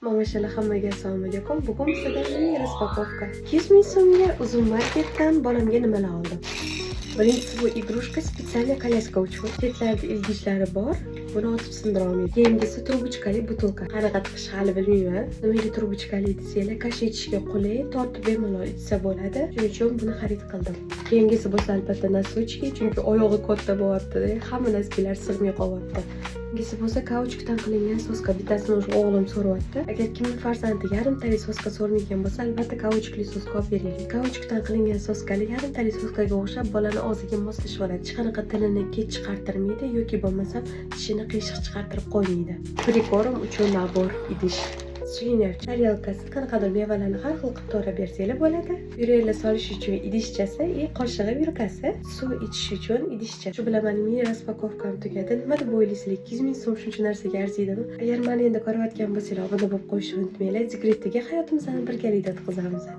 Mamashalar, hammaga assalomu alaykum. Bugun bizada mini распаковка. 200 ming so'mga Uzum Marketdan bolamga nimalar oldim? Birinchisi bu игрушка, специальный коляска uchun. Chetlarida ilgichlari bor. Buni otib sindira olmaydi. Keyingisi трубочка li бутылка. Qanaqa tiqish hali bilmayman. Nimaga трубочка li desanglar, kasha ichishga qulay, tortib bemalol ichsa bo'ladi. Shuning uchun buni xarid qildim. Keyingisi bo'lsa, albatta, носочки, chunki oyog'i katta bo'lyapti. Hamma носки lar sig'may qolyapti. Keyingisi bo'lsa kauchukdan qilingan соска. Bittasini уже o'g'lim so'rayapti. Agar kimning farzandi yarimtali соска so'ramagan bo'lsa, albatta kauchukli соска olib beringlar. Kauchukdan qilingan соска li yarimtali соска ga o'xshab bolani og'ziga moslashib oladi. Hech qanaqa tilini kech chiqartirmaydi yoki bo'lmasam tishini qiyshiq chiqartirib qo'ymaydi. Прикорм uchun набор idish. Suyunyapti. Tarelkasi, qanaqadir mevalarni har xil qilib to'g'rab bersanglar bo'ladi. Pyureli solish uchun idishchasi и qoshig'i, vilkasi, suv ichish uchun idishcha. Shu bilan mani mini распаковка m tugadi. Nima deb o'ylaysizlar? 200 ming so'm shuncha narsaga arzidimi? Agar mani endi ko'rayotgan bo'lsanglar, obuna bo'lib qo'yishni unutmanglar. Dekretdagi hayotimizni birgalikda o'tkazamiz.